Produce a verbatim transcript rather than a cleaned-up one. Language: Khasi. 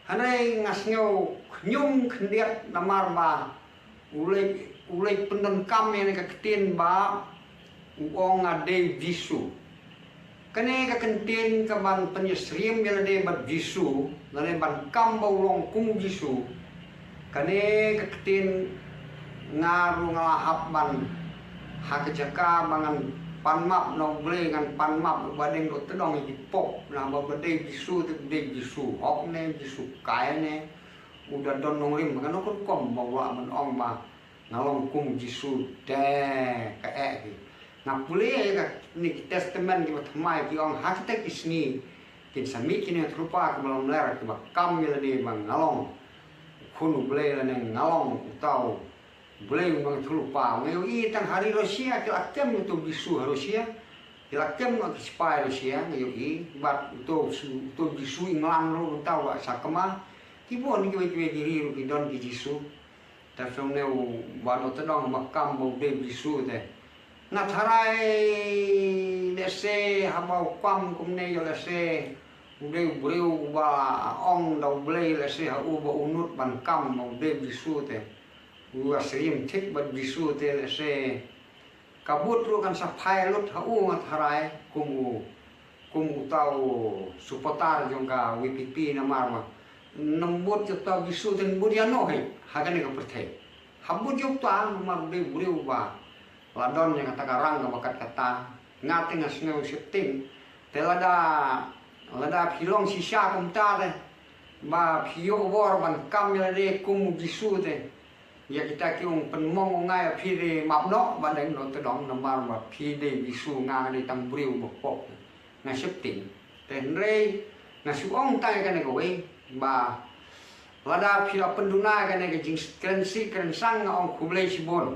Hynrei nga sngew khñium khyndiat namar ba u leit u leit pyndonkam ïa kane ka ktien ba u ong nga dei Jisu. Kane ka ktien ka ban pynïasyriem ïa lade bad Jisu, lane ban kam ba u long kum u Jisu. Kane ka ktien nga ruh nga la hap ban ha ka jaka ba ngan pan map na U Blei, ngan pan map ba dei u tdong ïa ki pop, na ba ba dei Jisu te dei Jisu hok ne Jisu kai ne. U da don nongrim, ka nongrim kum ba u lah ban ong ba nga long kum Jisu te ka eh ki. Nga pule ïa kane ki testament kiba thymmai ki ong ha kita ki sngi kin sa mih kine ki thulpa kiba lamler kiba kam ïa lade ba nga long u khun U Blei lane nga long uta U Blei u nongïathuhlypa. Nga ïohi tang ha ri Russia ki la kem uto u Jisu ha Russia. Ki la kem ki sipai Russia, nga ïohi, bad uto u Jisu England ruh uta u la sakma. Ki bun kiwei kiwei ki ri ruh ki don ki Jisu. Te shu ne u ba u tdong ba kam ba u dei Jisu te. Nga tharai lehse haba u kam kumne ïa lehse u dei u briew uba ong da U Blei lehse ha u ba u nud ban kam ba u dei Jisu te. U ïasyriem thik bad Jisu te lehse ka bud ruh kan sa phai lut ha u, nga tharai kum u kum uta u supporter jong ka VPP namar ba nang bud jong uta u Jisu te bud ïano hi ha kane ka pyrthei. Ha bud jong uta namar u dei u briew ba la don ïa kata ka rang kaba kat kata. Nga te nga sngew sheptieng te lada lada phi long shisha kumta te ba phi ïoh bor ban kam ïa lade kum u Jisu te. Ïa kita ki ong pynmong ong nga ïa phi dei map noh ba dei noh tdong namar ba phi dei Jisu, nga dei tang briew ba pop. Nga sheptieng. Te hynrei nga shu ong tang ïa kane kawei ba lada phi la pynduna ïa kane ka jingkren sih kren sang nga ong khublei shibun.